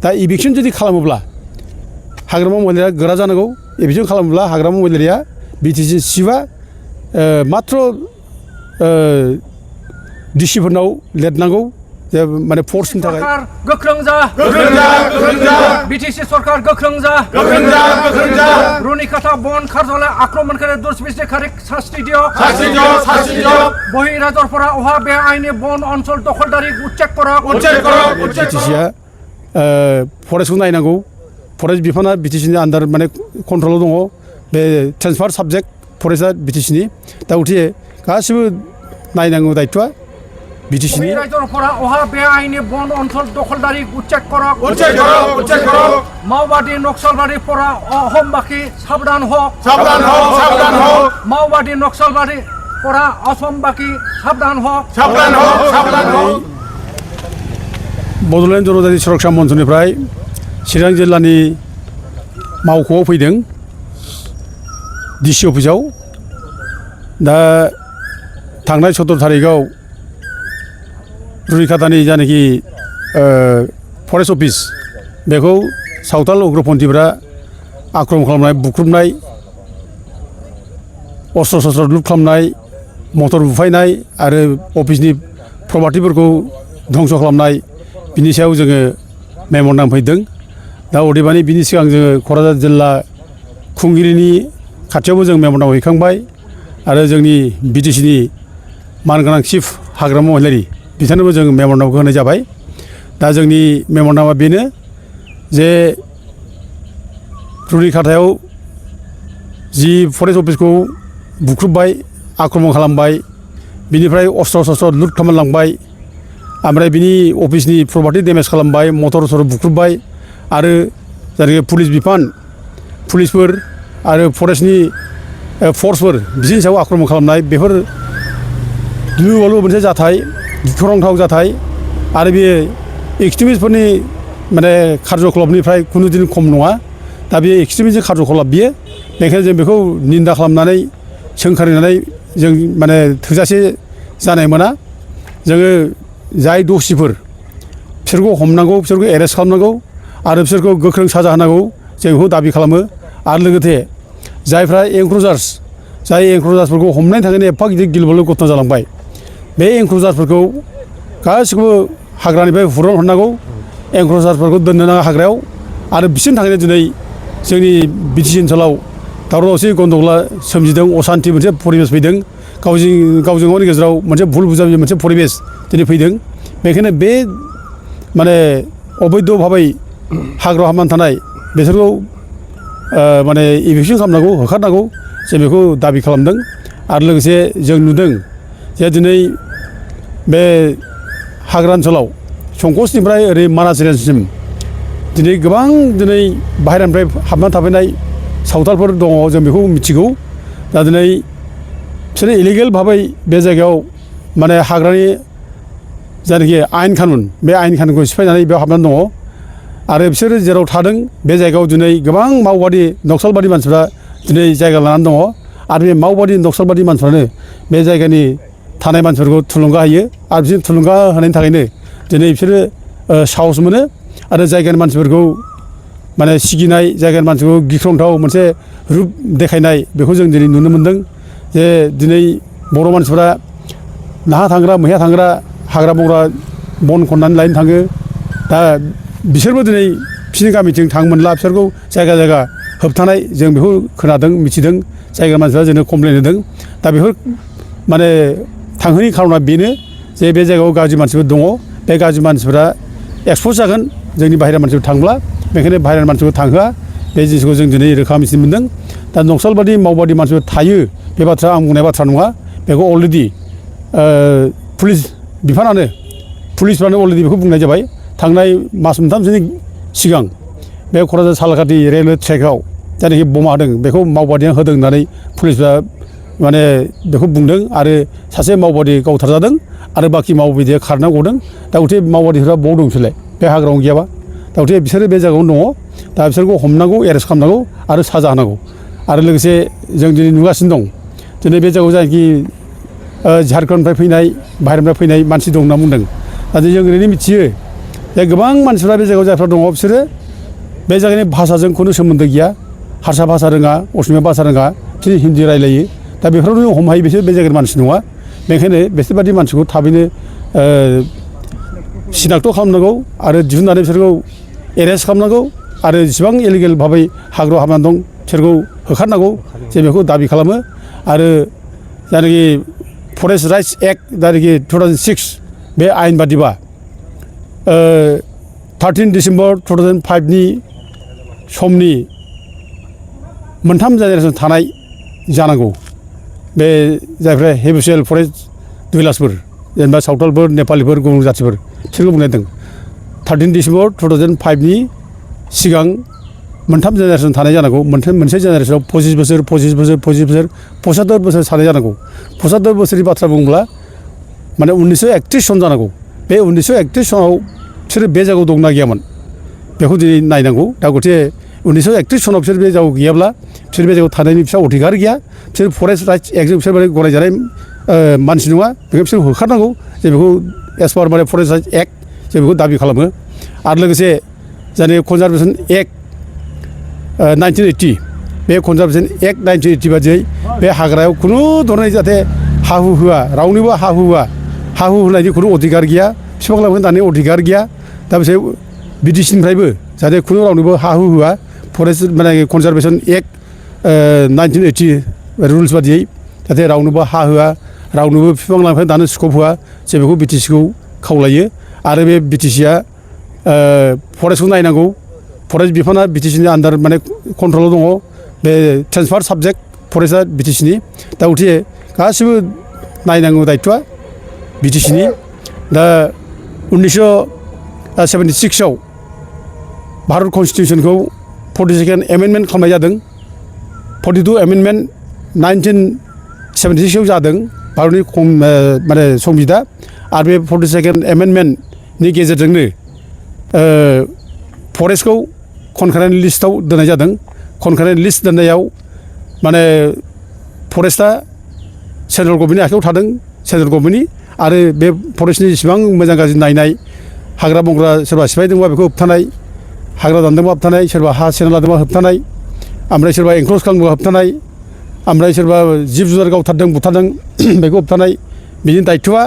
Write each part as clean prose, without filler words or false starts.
दा इभिकसन जुदि खालामोब्ला हाग्रामा महिलारिया गोरा जानांगौ इभिकसन खालामोब्ला हाग्रामा महिलारिया बिटिसि चिफआ मात्र डिसिफोरनाव लिरनांगौ जे माने फर्सनि थाखाय गोख्रों जा बिटिसि सरकार गोख्रों जा रुनिकाटा बन कार्यालय आक्रमणकारी दुष्बिचारकारी शास्ति दियो बहिराज्यफोरा अहा बे आइनि बन ओनसोल दखलदारि उच्चेक करक बिटिसिआ फरेस्टखौ नायनांगौ फरेस्ट बिफाना बिटिसिनि आन्डार माने कन्ट्रलाव दङ बे ट्रेन्सफार साबजेक्ट फरेस्टआ बिटिसिनि दा उथे गासिबो नायनांगौ दायित्वआ बिटिसिनि बहिराज्यफोरा अहा बे आइनि बन ओनसोल दखलदारि उच्चेक करक माओवादी नक्सलबादीफोरा अहमबाखी साबधान हक माओवादी नक्सलबादीफोरा असमबाखी साबधान हक बड'लेण्ड जनजाति सुरक्षा मन्चनिफ्राय चिरां जिल्लानि मावख'आव फैदों डिसि अफिसाव दा थांनाय 17 थारिखआव रुनिकाटानि जानाखि फरेस्ट अफिस बेखौ सावथाल उग्रपन्थिफ्रा आक्रमण खालामनाय बुख्रुबनाय अस्त्र शस्त्र लुट खालामनाय मटर बुफायनाय आरो अफिसनि प्रपार्टिफोरखौ धंस खालामनाय बिनि सायाव जोङो मेम'रेन्डाम फैदों दा अदेबानि बिनि सिगां जोङो क'क्राझार जिल्ला खुंगिरिनि खाथियावबो जों मेम'रेन्डाम हैखांबाय आरो जोंनि बिटिसिनि मानगोनां चिफ हाग्रामा महिलारि बिथांनोबो जों मेम'रेन्डामखौ होनाय जाबाय दा जोंनि मेम'रेन्डामा बेनो जे रुनिकाटायाव जि फरेस्ट अफिसखौ बुख्रुबबाय आक्रमण खालामबाय बिनिफ्राय अस्त्र शस्त्र लुट खालामलांबाय ओमफ्राय बिनि अफिसनि प्रपार्टि डेमेज खालामबाय मटर बुख्रुबबाय आरो जायनाखि पुलिस बिफान पुलिसफोर आरो फरेस्टनि फर्सफोर बिसोरनि सायाव आक्रमण खालामनाय बेफोर गिलु-बालु मोनसे जाथाय गिख्रंथाव जाथाय आरो बेयो एक्सट्रिमिस्टफोरनि माने कार्यकलापनिफ्राय खुनु दिन खम नङा दा बे एक्सट्रिमिस्ट कार्यकलाप बियो बेनिखायनो जों बेखौ निन्दा खालामनानै सोंखारिनानै जों माने थोजासे जानाय मोना जोङो जाय दसिफोर बिसोरखौ हमनांगौ बिसोरखौ एरेस्ट खालामनांगौ आरो बिसोरखौ गोख्रों साजा होनांगौ जों बेखौ दाबि खालामो आरो लोगोसे जायफ्रा एंक्रजार्स जाय एंक्रजार्सफोरखौ हमनायनि थाखायनो एफा गिदिर गिलु-बालु घटना जालांबाय बे एंक्रजार्सफोरखौ गासिखौबो हाग्रानिफ्राय हुरन हरनांगौ एंक्रजार्सफोरखौ दोननो नाङा हाग्रायाव आरो बिसोरनि थाखायनो दिनै जोंनि बिटिसि ओनसोलाव दावराव-दावसि गन्दगला सोमजिदों असान्ति मोनसे परिबेस फैदों गावजों गावनि गेजेराव मोनसे भुल बुजाबुजि मोनसे परिबेस दिनै फैदों बेखायनो बे माने अबैध भाबै हाग्रायाव हाबनानै थानाय बिसोरखौ माने इभिकसन खालामनांगौ होखारनांगौ जों बेखौ दाबि खालामदों आरो लोगोसे जों नुदों जे दिनै बे हाग्रा ओनसोलाव संकसनिफ्राय ओरै मानास रेन्जसिम दिनै गोबां दिनै बाहेरानिफ्राय हाबनानै थाफैनाय सावथालफोर दङ जों बेखौ मिथिगौ दा दिनै बिसोरो इलिगेल भाबै बे जायगायाव माने हाग्रानि जायनाखि आयेन कानुन बे आयेन कानुनखौ सिफायनानै बेयाव हाबनानै दङ आरो बिसोरो जेराव थादों बे जायगायाव दिनै गोबां माओवादी नक्सलबादि मानसिफ्रा दिनै जायगा लानानै दङ आरो बे माओवादी नक्सलबादि मानसिफ्रानो बे जायगानि थानाय मानसिफोरखौ थुलुंगा होयो आरो बिसोर थुलुंगा होनायनि थाखायनो दिनै बिसोरो साहस मोनो आरो जायगानि मानसिफोरखौ माने सिगिनाय जायगानि मानसिखौ गिख्रंथाव मोनसे रुप देखायनाय बेखौ जों दिनै नुनो मोन्दों जे दिनै बर' मानसिफ्रा नाहा थांग्रा मैहा थांग्रा हाग्रा बंग्रा बन खननानै लायनो थाङो दा बिसोरबो दिनै बिसोरनि गामिथिं थांनो मोनला बिसोरखौ जायगा जायगा होबथानाय जों बेखौ खोनादों मिथिदों जायगा मानसिफ्रा जोंनो कमप्लेन होदों दा बेफोर माने थांहोयैनि खार'ना बेनो जे बे जायगायाव गाज्रि मानसिफोर दङ बे गाज्रि मानसिफोरा एक्सप'ज जागोन जोंनि बाहेरा मानसिफोर थांब्ला बेखायनो बाहेरानि मानसिफोर थांहोआ बे जिनिसखौ जों दिनै रोखा मिथिनो मोन्दों दा नक्सलबादि माओवादी मानसिफोर थायो बे बाथ्रा आं बुंनाय बाथ्रा नङा बेखौ अलरेडि पुलिस बिफानानो पुलिसफ्रानो अलरेडि बेखौ बुंनाय जाबाय थांनाय मास मोनथामसोनि सिगां बे क'क्राझार सालकाटि रेलवे ट्रेकआव जायनाखि बमा होदों बेखौ माओवादिया होदों होननानै पुलिसफ्रा माने बेखौ बुंदों आरो सासे माओवादी गावथारजादों आरो बाखि माओवादिया खारना गदों दा गथे माओवादिफ्रा बबाव दं बिसोरलाय बे हाग्रायावनो गैयाबा दा गथे बिसोरो बे जायगायावनो दङ दा बिसोरखौ हमनांगौ एरेस्ट खालामनांगौ आरो साजा होनांगौ आरो लोगोसे जों दिनै नुगासिनो दं दिनै बे जायगायाव जायनाखि झारखन्डनिफ्राय फैनाय बाहेरनिफ्राय फैनाय मानसि दं होनना बुंदों नाथाय जों ओरैनो मिथियो बे गोबां मानसिफ्रा बे जायगायाव जायफ्रा दङ बिसोरो बे जायगानि भाषाजों खुनु सोमोन्दो गैया हारसा भाषा रोङा असमिया भाषा रोङा बिसोर हिन्दी रायलायो दा बेफोरावनो जों हमनो हायो बिसोर बे जायगानि मानसि नङा बेनिखायनो बिसोरबादि मानसिखौ थाबैनो सिनाक्त खालामनांगौ आरो दिहुननानै बिसोरखौ एरेस्ट खालामनांगौ आरो जेसेबां इलिगेल भाबै हाग्रायाव हाबनानै दं बिसोरखौ होखारनांगौ जों बेखौ दाबि खालामो आरो जायनाखि फरेस्ट राइट्स एक्ट जायनाखि 2006 बे आयेन बादिबा 13 डिसेम्बर 2005नि समनि मोनथाम जेनेरेसन थानाय जानांगौ बे जायफ्रा हेबिचुयेल फरेस्ट डुवेलार्सफोर जेनेबा सावथालफोर नेपालिफोर गुबुन जाथिफोर बिसोरखौ बुंनाय जादों 13 डिसेम्बर 2005नि सिगां मोनथाम जेनेरेसन थानाय जानांगौ मोनसे जेनेरेसनाव 25 बोसोर 75 बोसोर थानाय जानांगौ 75 बोसोरनि बाथ्रा बुङोब्ला माने 1931 सन जानांगौ बे 1931 सनाव बिसोरो बे जायगायाव दंना गैयामोन बेखौ दिनै नायनांगौ दा गथे 1931 सनाव बिसोर बे जायगायाव गैयाब्ला बिसोर बे जायगायाव थानायनि बिसोर अधिकार गैया बिसोर फरेस्ट राइट्स एक्टजों बिसोर माने गनायजानाय मानसि नङा बेखौ बिसोर होखारनांगौ जों बेखौ एस पार माने फरेस्ट राइट्स एक्ट जों बेखौ दाबि खालामो आरो लोगोसे जायनि कनजारभेसन एक्ट 1980 बे कनजारभेसन एक्ट 1980 बादियै बे हाग्रायाव खुनु धरनै जाहाथे हा हु होआ रावनिबो हा हु होनायनि खुनु अधिकार गैया बिफां लाइफां दाननायनि अधिकार गैया दा बिसोर बिटिसिनिफ्रायबो जाहाथे खुनु रावनिबो हा हु होआ फरेस्ट माने कनजारभेसन एक्ट 1980 रुल्स बादियै जाहाथे रावनोबो हा होआ रावनोबो बिफां लाइफां दानो स्कप होआ जों बेखौ बिटिसिखौ खावलायो आरो बे बिटिसिया फरेस्टखौ नायनांगौ फरेस्ट बिफाना बिटिसिनि आन्दार माने कन्ट्रलाव दङ बे ट्रेन्सफार साबजेक्ट फरेस्टआ बिटिसिनि दा गथिखे गासिबो नायनांगौ दायथ'आ बिटिसिनि दा 1976 आव भारत कनस्टिटिउसनखौ 42nd एमेन्डमेन्ट खालामनाय जादों 42 एमेन्डमेन्ट 1976 आव जादों भारतनि माने संबिदा आरो बे 42nd एमेन्डमेन्टनि गेजेरजोंनो फरेस्टखौ कनकारेन्ट लिस्टआव दोननाय जादों कनकारेन्ट लिस्ट दोननायाव माने फरेस्टआ सेन्ट्रेल गभर्नमेन्टनि आखायाव थादों सेन्ट्रेल गभर्नमेन्टनि आरो बे फरेस्टनि जेसेबां मोजां गाज्रि नायनाय हाग्रा बंग्रा सोरबा सिफायदोंबा बेखौ होबथानाय हाग्रा दानदोंबा होबथानाय सोरबा हा सेना लादोंबा होबथानाय ओमफ्राय सोरबा एनक्ल'ज खालामदोंबा होबथानाय ओमफ्राय सोरबा जिब जुनार गावथारदों बुथारदों बेखौ होबथानाय बिनि दायथ'आ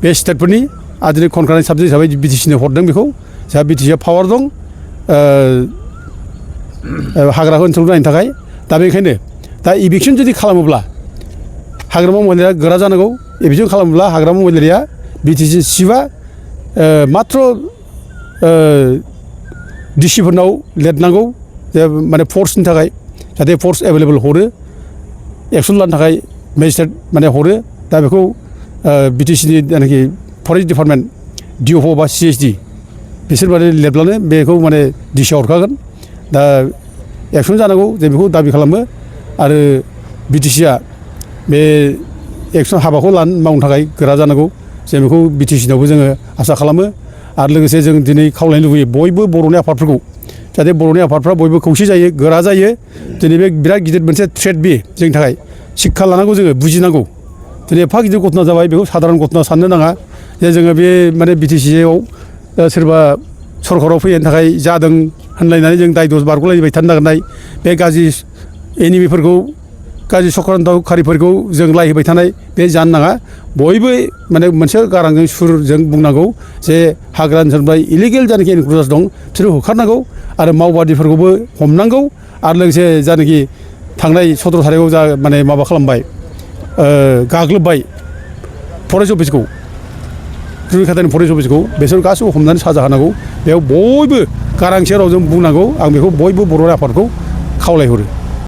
बे स्टेटफोरनि आरो दिनै कनकारेन्ट साबजेक्ट हिसाबै बिटिसिनो हरदों बेखौ जोंहा बिटिसिआ पावार दं हाग्रा ओनसोलखौ नायनो थाखाय दा बेनिखायनो दा इभिकसन जुदि खालामोब्ला हाग्रामा महिलारिया गोरा जानांगौ इभिकसन खालामोब्ला हाग्रामा महिलारिया बिटिसि चिफआ माथ्र डिसिफोरनाव लिरनांगौ जे माने फर्सनि थाखाय जाहाथे फर्स एभेलेबल हरो एक्सन लानो थाखाय मेजिस्ट्रेट माने हरो दा बेखौ बिटिसिनि जायनाखि फरेस्ट डिपार्टमेन्ट डिअफ बा सिएसडि बिसोर माने लिरब्लानो बेखौ माने डिसिआ हरखागोन दा एक्सन जानांगौ जों बेखौ दाबि खालामो आरो बिटिसिआ बे एक्सन हाबाखौ मावनो थाखाय गोरा जानांगौ जों बेखौ बिटिसिनावबो जोङो आसा खालामो आरो लोगोसे जों दिनै खावलायनो लुबैयो बयबो बर'नि आफादफोरखौ जाहाथे बर'नि आफादफ्रा बयबो खौसे जायो गोरा जायो दिनै बे बिराद गिदिर मोनसे थ्रेट बे जोंनि थाखाय शिक्षा लानांगौ जोङो बुजिनांगौ दिनै एफा गिदिर घटना जाबाय बेखौ साधारन घटना साननो नाङा जे जोङो बे माने बिटिसिआव सोरबा सरकाराव फैनो थाखाय जादों होनलायनानै जों दाय दस बारग'लायबाय थानो नागिरनाय बे गाज्रि एनिमिफोरखौ गाज्रि चक्रान्तकारिफोरखौ जों लायहोबाय थानाय बे जानो नाङा बयबो माने मोनसे गारांजों सुरजों बुंनांगौ जे हाग्रा ओनसोलनिफ्राय इलिगेल जानाखि एनक्ल'जार्स दं बिसोरो होखारनांगौ आरो मावबादिफोरखौबो हमनांगौ आरो लोगोसे जानाखि थांनाय 17 थारिखआव जा माने माबा खालामबाय गाग्लोबबाय फरेस्ट अफिसखौ रुनिखातानि फरेस्ट अफिसखौ बिसोर गासिबो हमनानै साजा होनांगौ बेयाव बयबो गारांसे रावजों बुंनांगौ आं बेखौ बयबो बर' आफादखौ खावलायहरो